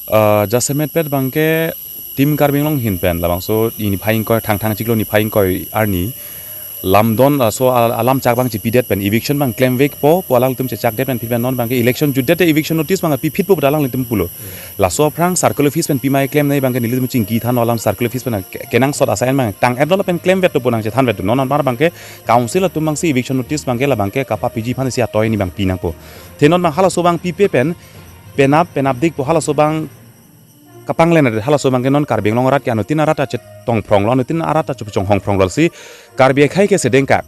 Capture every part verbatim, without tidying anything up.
Uh, jasemet pet abangke Team Karbi Anglong ahin pen labangso niphai ingkoi, thangthang chiklo niphai ingkoi arni lamdon, uh, so al- alam chak abang chipidet pen eviction abang klemvekpo pu alanglitum chechakdet pen, phi pen non abangke election jutdet eviction notice abang piphitpo pu alanglitum pulo. Laso aphrang circle office pen pima keklem nangji abangke nelitum chingki thanlo, alam circle office pen ke- kenangsot asai abang tang-etlo lapen klemvetpo pu nangchethanvetpo. Non anpar abangke council atum abangsi eviction notice abangke labangke kapapiji aphan isi atoi ni abang pinangpo. The non abang halaso abang pipe pen penap penapdik pu halaso abang kapanglen ade, halaso abangke non Karbi Anglong arat ke anuttin arat ta chetongphronglo, anuttin arat ta chepachonghongphronglo, si Karbi akhei ke sedengkak.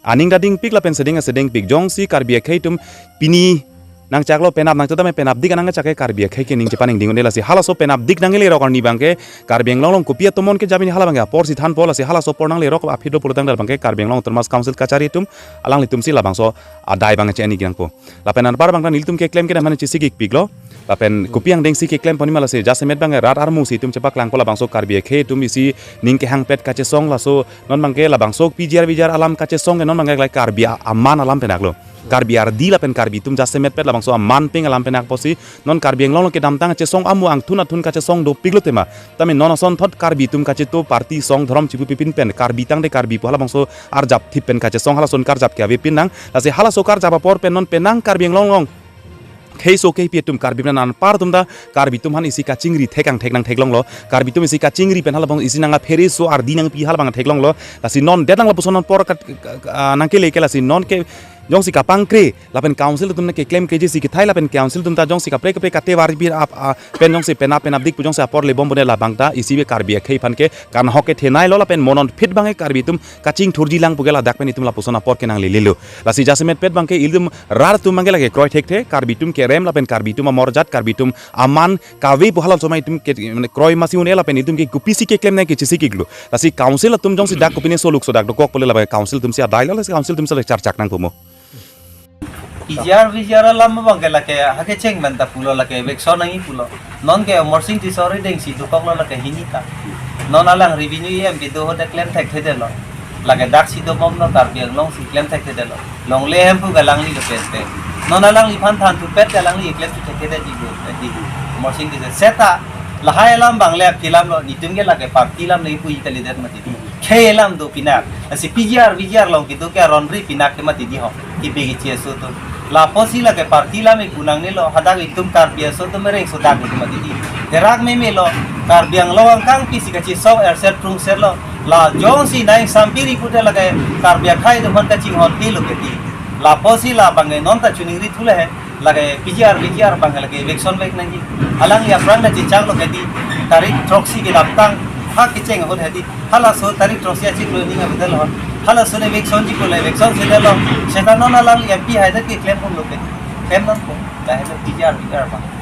Aning ta dingpik lapen sedeng sedengpik, jongsi Karbi akhei atum pini nangchaklo penap nangchak tame penapdik anang chak ke Karbi akhei ke ning chepaningding un-e, lasi halaso penapdik nangkelerok arni abangke Karbi Anglong along kopi atomon ke jamin hala abangke apor si thanpo, lasi halaso apor nanglerok aphi do pulotangte labangke Karbi Anglong Autonomous Council kachari atum alanglitumsi labangso adai abang che-ani nangpo. Lapen anpar abang ta nelitum keklem kedam aphan chesik ikpiklo. Lapen kopi angdeng si keklem ponji ma lasi jasemet abangke rat armu si itum chepaklangpo, labangso Karbi akhei atum isi ning kehangpet kachesong, laso non abangke labangso P G R V G R alam kachesong ke non abangke lai Karbi a- aman alam penaklo. Karbi ardi lapen Karbi atum jasemet pet labangso aman ping alam penakpo si non Karbi Anglong along kedamtang kachesong amu angthun athun kachesong dopiklo tema. Tame non asonthot Karbi atum kacheto party song dhorom chipu pipin pen Karbi tangte Karbi pu halabangso arjap thip pen kachesong halason karjap ke avepin nang. Lasi halaso karjap apor pen non penang Karbi Anglong along kheiso kheipi atum Karbi pen anpar atum ta Karbi atum aphan isi kachingri thekang thek nangtheklonglo. Karbi atum isi kachingri pen halabang isi nangphere so ardi nangpi halabang theklonglo. Lasi non det nang lapuson non apor kat- ah, nangkele ke lasi non ke jongsi kapangkre lapen council atum nangkeklem keji si kethai lapen council atum ta jongsi kaprek kaprek katevar pi ap- ah, pen jongsi penap penapdik pu jongsi apor lebom bone labang ta isi be Karbi akhei aphan ke kanhok ke thenailo lapen monon phit abangke Karbi atum kachingthurji lang pu ke ladak pen itum lapuson apor ke nanglelelo. Lasi jasemet pet abangke ilitum rat atum abangke lake kroi thekthe, Karbi atum kerem lapen Karbi atum amorjat, Karbi atum aman kave pu halabangso ma itum ke mane kroi masi un-e lapen itum ke kopisi keklem nang ke chesik iklo. Lasi council atum jongsi dak kopine soluk so dak dokok pule labang council atumsi adailo, lasi council atumsi le charchak nangpo mo. P G R V G R alam abangke lake hake cheng men ta pulo, lake eviction nangji pulo. Non ke Amarsing Tisso arideng si dokoklo lake hini ta. Non alang revenue E M kedo ahut klem thekthedetlo. Lake dak si dobomlo, Karbi Anglong si klem thekthedetlo. Longle hemphu ke alangli ke pente. Non alangliphan than thupet ke alangli klem thekthedetji bo, di. Amarsing Tisso. Seta lahai alam abang le aphi alamlo, netum ke lake party alam le puji kalidet mati. Khei alam do pinak. Lasi P G R V G R along kedo ke aron ri pinak ke mati di ho. Kipi kichi aso atum. Lapusi lake party alam ipu nangnelo, hadak itum Karbi aso atum mereng so dak itum mati di. Terak memelo, Karbi Anglong angkang pisi kachesong erset prungsetlo. La jongsi nang sampiri pute lake Karbi akhei atum aphan kachinghon pilo ke di. Lapusi labangke non ta choningri thule he. Lake P G R V G R abang lake eviction vek nangji. Alangli aphrang ta chechaklo ke di. Tarik throksi kedamtang ha kecheng ahut he di. Halaso tarik throksi achiklo ning avedetlo. Halaso eviction chiklo le eviction si detlo. Seta non alangli M P hai ta keklem ponlo ke. Klem nangpo. Lahelo P G R V G R abang.